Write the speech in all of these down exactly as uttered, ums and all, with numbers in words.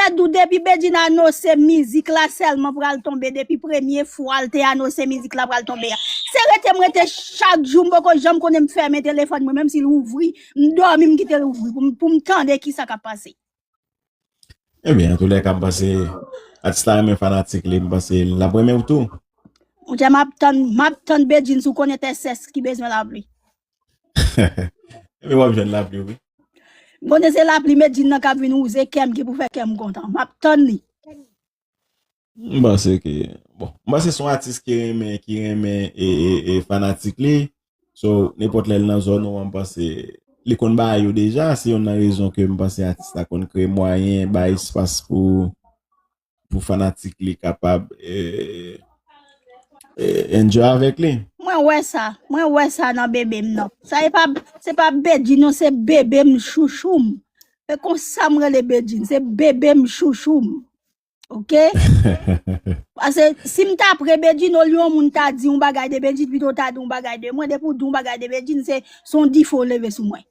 Fedou, depi Bedjine anonse mizik la sèlman pral tonbe, depi premye fwa l te anonse mizik la pral tonbe a. Se rete m rete chak jou, m poko janm konnen m fèmen telefòn mwen, menm si l ouvri, m dòmi, m kite l ouvri pou m, pou m tande kisa k ap pase. Ebyen, antoulèka, m panse atis la renmen fanatik li, m panse l ap renmen w tou. Monchè, m ap tann, m ap tann Bedjine, si w konnen tè sès ki bezwen lapli. Ebyen, w ap jwenn lapli, wi. M konnen se lapli Bedjine nan k ap vin wouze kè m ki pou fè kè m kontan. M ap tann li. M panse ke, bon, m panse se yon atis ki renmen, ki renmen e, e, e fanatik li. So, nenpòt lè l nan zòn ou an, m panse li konn bagay yo deja. Se youn nan rezon ke m panse atis la konn kreye mwayen, bay espas pou, pou fanatik li kapab e, e, enjoy avèk li. Mwen wè sa, mwen wè sa nan bebe m nan. Sa e pa, se pa Bedjine non, se bebe m chouchou m. E konsa m rele Bedjine, se bebe m chouchou m. Ok? Paske si m ta pre Bedjine, olye yon moun ta di yon bagay de Bedjine, pito w ta di yon bagay de mwen, depi w di yon bagay de Bedjine, se, se yon difo w leve sou mwen.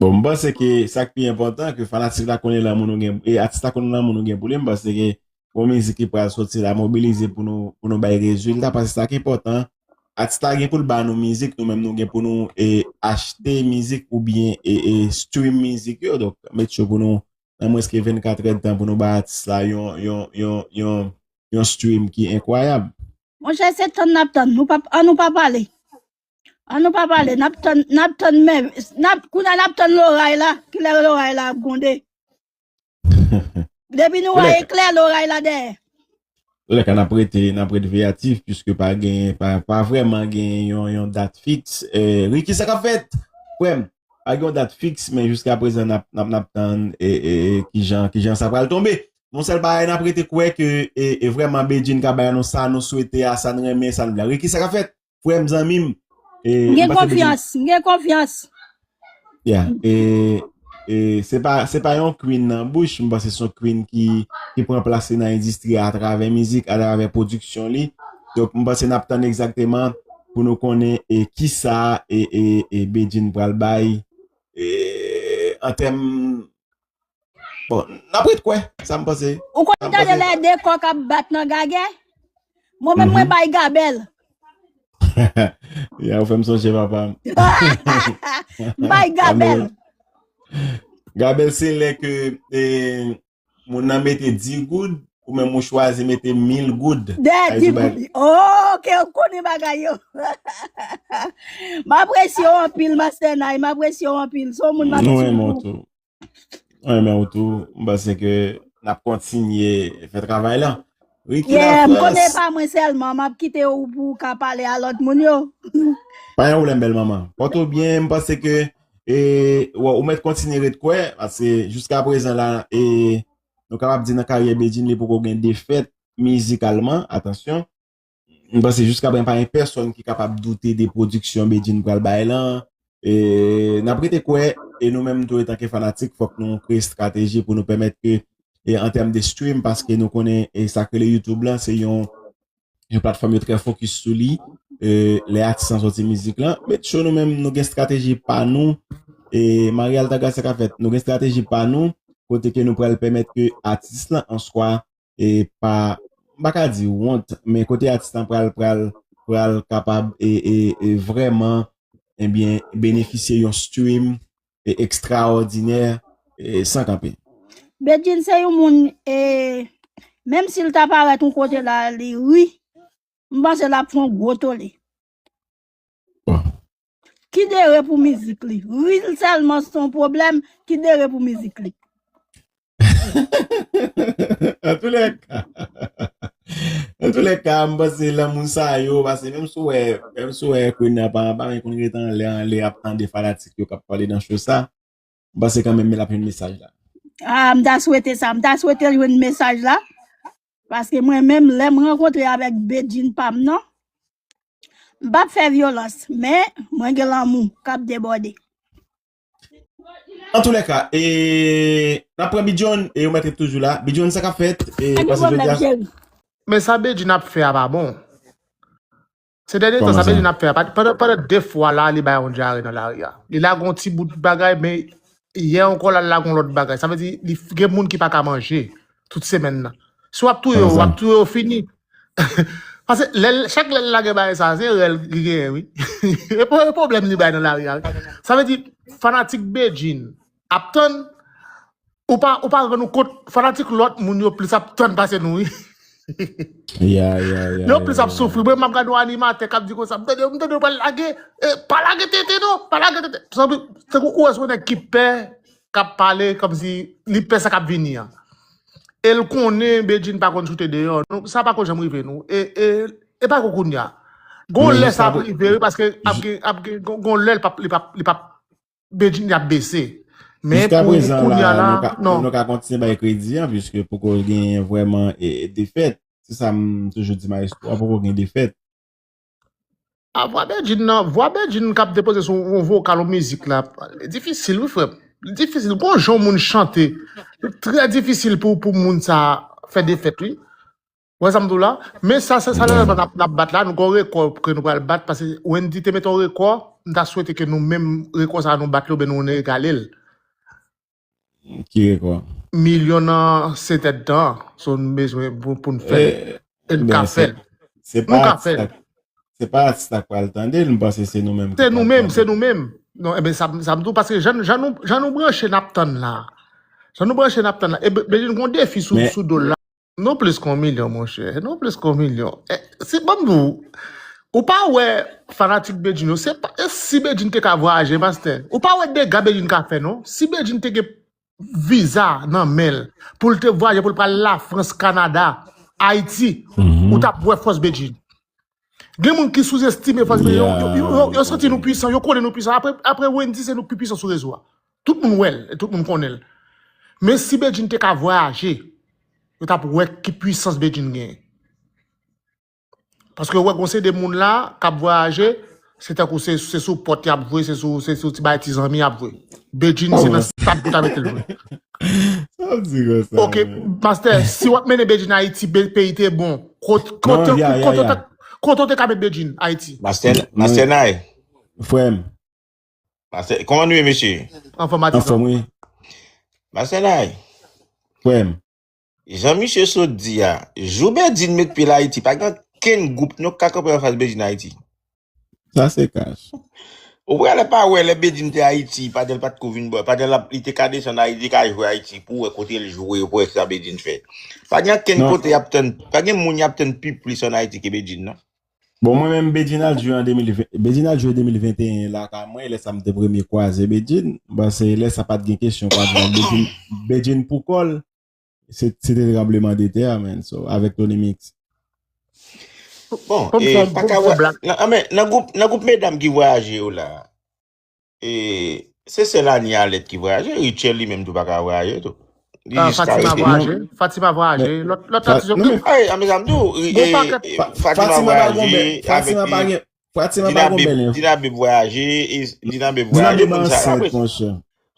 Bon, m panse ke sa k pi enpòtan, ke fanatik la konnen lanmou nou gen, e atis la konnen lanmou nou gen pou li, m panse ke yon mizik ki pral soti la mobilize pou nou, pou nou bay rezilta, paske sa k enpòtan, atis la gen pou l ba nou mizik, nou menm nou gen pou nou e, achte mizik oubyen e, e stream mizik yo, donk make sure pou nou nan mwens ke vennkat èdtan pou nou bay atis la yon, yon, yon, yon, yon stream ki enkwayab. Monchè, se tann n ap tann. Nou pa, an nou pa pale. An nou pa pale. N ap tann, n ap tann men, n ap, kounye a n ap tann loray la. Kilè loray la ap gwonde? Depi nou wè eklè, loray la dèyè. Lè ka n ap rete, n ap rete veyatif, piske pa gen, pa, pa vrèman gen yon, yon dat fiks. Eh, Ricky, sa k ap fèt? Frè m, pa gen yon dat fiks, men jiska prezan n ap, n ap, n ap tann e, e, e, kijan, kijan sa pral tonbe. Yon sèl bagay, n ap rete kwè ke e, e vrèman Bedjine ka bay nou sa nou swete a, sa n renmen, sa n vle. Ricky, sa k ap fèt? Frè m, zanmi m. E, m gen konfyans, m gen konfyans. Yeah. E, e se pa, se pa yon queen nan bouch, m panse se yon queen ki, ki pran plas li nan endistri a atravè mizik, atravè pwodiksyon li. Donk, m panse n ap tann egzakteman pou nou konnen e kisa e, e, e Bedjine pral bay e, an tèm Bon, n ap ret kwè, sa m panse. Ou konn tande lè de kòk ap bat nan gagè? Mwen menm mwen bay gabèl. Ya, ou fè m sonje papa m. M bay gabèl. Gabèl se lè ke e, moun nan mete dis goud, ou menm ou chwazi mete mil goud. Dèyè dis goud. Oh, ok, ou konnen bagay yo. M apresye w anpil, Master Nay, m apresye w anpil. Se yon moun m apresye. Nou renmen w tou. Mwen renmen w tou. M panse ke n ap kontinye fè travay la. Ricky Lafrans. Yeah, m konnen e pa mwen sèlman, m ap kite w pou w ka pale a lòt moun yo. Pa gen pwoblèm, bèl manman. Pòte w byen, m panse ke e, w, ou mèt kontinye ret kwè, paske jiska prezan la, e, nou kapab di nan karyè Bedjine, li poko gen defèt mizikalman, atansyon. M panse jiska prezan pa gen pèsòn ki kapab doute de pwodiksyon Bedjine pral bay lan. E, n ap rete kwè, e nou menm tou etanke fanatik, fòk nou kreye estrateji pou nou pèmèt ke, e, an tèm de stream, paske nou konnen, e, sa k rele YouTube lan, se yon, yon platfòm yo trè fokis sou li, e, lè atis lan soti mizik lan. Met cho nou menm, nou gen estrateji pa nou, e, Marie Altagracia ka fèt, nou gen estrateji pa nou, kote ke nou pral pèmèt ke atis lan, answa, e pa, m pa ka di wont, men kote atis lan pral, pral, pral kapab e, e, e vrèman, ebyen, benefisye yon stream e, ekstraòdinè e, san kanpe. Bedjine se yon moun, e, menm si l ta parèt yon kote la, li ri, m panse l ap fè yon gwo tole. Bon. Ki dere pou mizik li? Ri l sèlman se yon pwoblèm, ki dere pou mizik li? Antoulèka, antoulèka, m panse lanmou sa yo, paske menm si w wè, menm si w wè Queen nan pa, pa konn ret anlè, anlè ap tande fanatik yo k ap pale nan cho sa, m panse kanmenm l ap jwenn mesaj la. Ah, m ta swete sa, m ta swete l jwenn mesaj la. Paske mwen menm, lè m rankontre avèk Bedjine pa m nan, m p ap fè vyolans, men mwen gen lanmou k ap debòde. Antoulèka, e, n ap pran Bidjòn, e, ou mèt ret toujou la. Bidjòn, sa k ap fèt? E, pase jodi a. Men sa Bedjine ap fè a pa bon. Se dènye tan sa Bedjine ap fè a. Pandan, pandan de fwa la, li bay yon dyare nan lari a. Li lage yon ti bout bagay, men Yè ankò l al lage yon lòt bagay. Sa vle di, li gen moun ki pa ka manje tout semèn nan. Si w ap touye yo, w ap touye yo fini. Paske lè l, chak lè l lage bagay sa, se rèl ki genyen, wi. E pwoblèm li bay nan lari a, wi. Sa vle di, fanatik Bedjine ap tann, ou pa, ou pa rann ou kont, fanatik lòt moun yo plis ap tann pase nou, wi. Yo plis ap soufri. Mwen, m ap gade yon animatè k ap di konsa, m tande, m tande yo pral lage, e, pa lage tete non, pa lage tete. Tankou ou wè se yon nèg ki pè, k ap pale kòmsi li pè sa k ap vini an. E l konnen Bedjine pa konn choute deyò. Nou, sa pa konn janm rive nou. E, e, e pa kou kounye a. Gon lè sa ap rive, wi, paske ap gen, ap gen, gon, gon lè li p ap, li p ap, li p ap, Bedjine ap bese. Men pou kounye a la, non. Nou ka kontinye bay kredi an, piske poko genyen vrèman, e, defèt. Se sa m toujou di Maestro a, poko gen defèt. A vwa Bedjine nan, vwa Bedjine k ap depoze sou yon vokal, yon mizik la, li difisil, wi, frè m. Li difisil. Gon jan moun chante, li trè difisil pou, pou moun sa fè defèt, wi. Ou wè sa m di w la? Men sa, sa, sa, lè n ap, n ap bat la, nou gon rekò ke nou pral bat, paske Wendy te mete yon rekò, m ta swete ke nou menm rekò sa a nou bat li oubyen nou egale l. Ki rekò? Milyon nan se tèt tan. So, nou bezwen pou, pou n fè l. E n ka fè l. Nou ka fè l. Se pa atis la k pral tande l, m panse se nou menm ki pral tande l. Se nou menm, se nou menm. Non, ebyen, sa, sa m di w, paske jan, jan nou, jan nou branche n ap tann la. Jan nou branche n ap tann la. E Be-, Bedjine gon defi sou, sou do l la. Nou plis ke yon milyon, monchè. Nou plis ke yon milyon. E, si, ban m di w, ou pa wè fanatik Bedjine yo, se pa, e si Bedjine te ka vwayaje, pastè, ou pa wè dega Bedjine ka fè, non? Si Bedjine te gen viza nan men l, pou l te vwayaje, pou l pral Lafrans, Kanada, Ayiti, ou t ap wè fòs Bedjine. Gen moun ki souzestime fòs Bedjine. Yo, yo, yo, yo, yo santi nou pwisan, yo konnen nou pwisan. Apre, apre Wendy, se nou pi pwisan sou rezo a. Tout moun wè l, e tout moun konnen l. Men si Bedjine te ka vwayaje, yo t ap wè ki pwisans Bedjine genyen. Paske yo wè gon seri de moun la k ap vwayaje, se tankou se, se sou pòt y ap jwe, se sou, se sou ti bay ti zanmi y ap jwe. Bedjine, se nan stad pou ta mete l jwe. Sa w di konsa, ok, men? Pastè, si w ap mennen Bedjine Ayiti, be-, peyi te bon. Kot-, kote, kote, kote, kote w te ka met Bedjine Ayiti? Pastè, pastè Nay. Frè m. Pastè, kòman nou ye, mesye? Anfòm, wi. Pastè Nay. Frè m. Jan misye sot di a, jou Bedjine met pye l Ayiti, pa gen okenn gwoup nou k ka kanpe anfas Bedjine Ayiti. Sa se kach. Ou prale pa wè lè Bedjine te Ayiti, pandan l pa t ko vin bò, pandan l ap, li te ka desann Ayiti, li te ka jwe Ayiti, pou w wè kote l jwe, pou w wè sa Bedjine fè. Pa gen okenn kote y ap tann, pa gen moun y ap tann pi plis ann Ayiti ke Bedjine, non. Bon, mwen menm, Bedjine al jwe an de mil ven, Bedjine al jwe de mil venteyen lakay mwen, lè sa m te premye kwaze Bedjine, m panse lè sa pa t gen kesyon kwaze, Bedjine, Bedjine pou kò l, se, se te tranbleman de tè a, man, so, avèk Tony Mix. Bon, e, pa ka wè, nan, men, nan gwoup, nan gwoup medam ki vwayaje yo la, e, se sèl Anie Alette ki vwayaje, Rutshelle li menm tou pa ka vwayaje tou. Li jis ka rete. Fatima vwayaje, Fatima vwayaje, lòt, lòt atis yo. Ay, a mezanmi tou, e, Fatima vwayaje avèk, Fatima pa gon bèl enfo. Dina Beb vwayaje, e, Dina Beb vwayaje, moun sa yo, apre.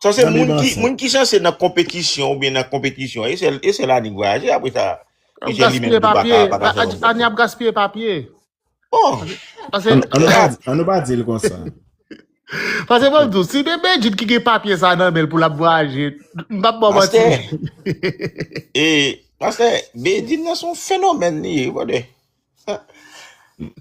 Sa se moun ki, moun ki sanse nan konpetisyon oubyen nan konpetisyon. E sèl, e sèl Anie k vwayaje, apre sa, Rutshelle li menm tou pa ka, pa ka fè yon. Anie ap gaspiye papye. Bon. An, an nou pa, an nou pa di l konsa. Pastè, ban m di w, si se Bedjine ki gen papye sa nan men l pou l ap vwayaje, m p ap ba w manti. Pastè, e, pastè, Bedjine nan se yon fenomèn li ye, brother.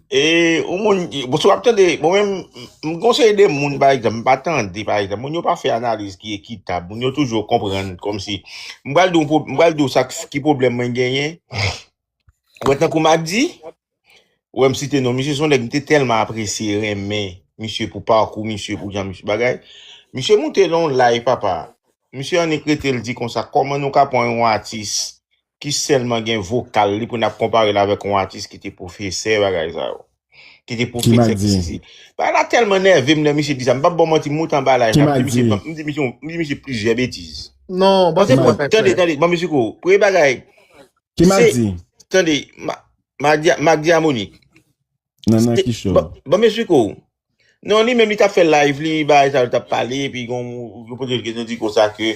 E, yon moun, bon, si w ap tande, bon, menm, m, m gon seri de moun, pa egzanp, m pa tande, pa egzanp, moun yo pa fè analiz ki ekitab, moun yo toujou konprann, kòmsi, m pral di w, m pral di w sa k, ki pwoblèm mwen genyen, ou wè tankou Magdi, ou wè m site non misye, se yon nèg m te tèlman apresye, renmen misye pou pakou misye, pou jan misye bagay. Misye moute nan yon live, papa. Misye annik rete l di konsa, kòman nou ka pran yon atis ki sèlman gen vokal li pou n ap konpare l avèk yon atis ki te pwofesè bagay sa yo. Ki te pwofesè, ki sesi. Bagay la tèlman nève m lè misye di sa. M p ap ba w manti, m moute anba live la, m di misye, m di misye, m di misye plizyè betiz. Non, bon, se bon, tande, tande, ban m esplike w. Premye bagay, Ki Magdi? Tande, Magdi a Monik. Nan, nan ki show? Ban m esplike w. Non, li menm li t ap fè live li, bagay sa yo t ap pale, epi gon, yo poze l kesyon, di konsa ke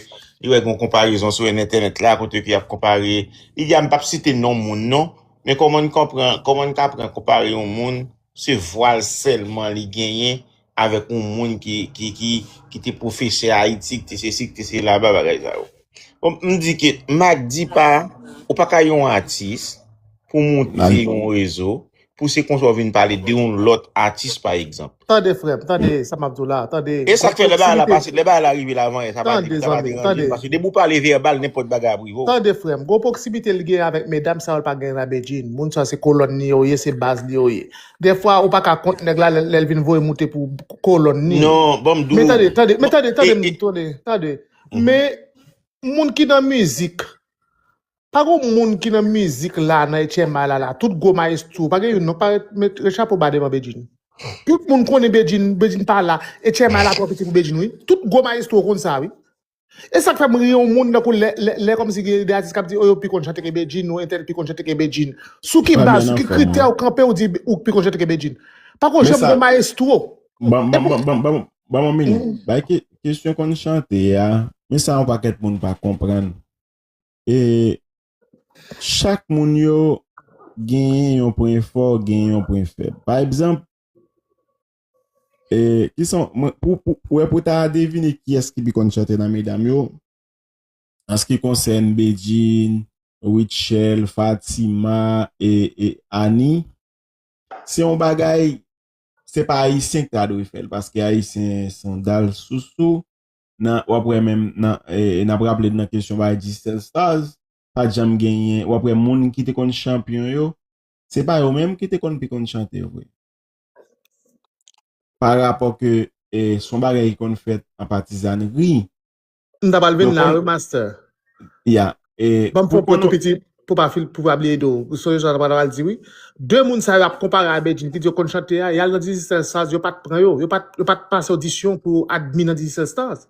li wè gon konparezon sou entènèt la, kote ke y ap konpare. Li di a, m p ap site non moun non, men kòman n konpran, kòman n ka pran konpare yon moun, se vwa l sèlman li genyen, avèk yon moun ki, ki, ki, ki te pwofesè Ayiti, ki te sesi, ki te sela, bagay sa yo. Bon, m di ke, m a di pa, ou pa ka yon atis pou moute yon rezo, pou se konsa w vin pale de yon lòt atis, pa egzanp. Tande, frè m, tande sa m ap di w la, tande. E sa k fè lè bagay la pase, lè bagay la rive la avan yè, sa pa te, sa pa te ranje m, paske depi w pale vèbal, nenpòt bagay ap rive w. Tande, frè m, gwo pwoksimite l gen avèk medam sa yo, l pa gen nan Bedjine. Moun sa se kolòn li yo ye, se baz li yo ye. Dèfwa, ou pa ka kont nèg la lè, lè l vin voye moute pou kolòn li. Non, ban m di w. Men tande, tande, men tande, tande, tande, tande. Men, moun ki nan mizik, pa gon moun ki nan mizik la, nan H M I la, la, tout gwo mayestwo, pa gen youn non, pa met, ret chapo ba devan Bedjine. Tout moun konnen Bedjine, Bedjine pa la, H M I la twò piti pou Bedjine, wi. Tout gwo mayestwo konn sa, wi. E sa k fè m ri yon moun tankou lè, lè, lè kòmsi gen de atis k ap di, o, yo pi konn chante ke Bedjine, ou entèl pi konn chante ke Bedjine. Sou ki baz, sou ki kritè ou kanpe, ou di ou pi konn chante ke Bedjine? Pa gon janm gon mayestwo. Ban, ban, ban, ban, ban, ban mwen mini. Bay ke, kesyon konn chante a, men sa yon pakèt moun pa konprann. E chak moun yo genyen yon pwen fò, genyen yon pwen fèb. Pa egzanp, e, ki son, mwen, pou, pou, pou, pou ta devine kiyès ki pi konn chante nan medam yo, an se ki konsène Bedjine, Rutshelle, Fatima e, e Annie, se yon bagay, se pa Ayisyen ki ta dwe fè l, paske Ayisyen se yon dal sousou, nan, w ap wè menm, nan, e, n ap raple nan kesyon bay Digicel Stars, pa t janm genyen, w ap wè moun ki te konn chanpyon yo, se pa yo menm ki te konn pi konn chante yo vre. Pa rapò ke, e, se yon bagay ki konn fèt an patizanri. M ta pral vin la, wi, master. Ya. E, ban m fè yon pwen tou piti pou pa fil, pou pa bliye do. Ou sonje sa m ta pral di, wi. De moun sa yo ap konpare a Bedjine, ki di yo konn chante a, y al nan Digicel Stars, yo pa t pran yo, yo pa t, yo pa t pase odisyon pou admi nan Digicel Stars.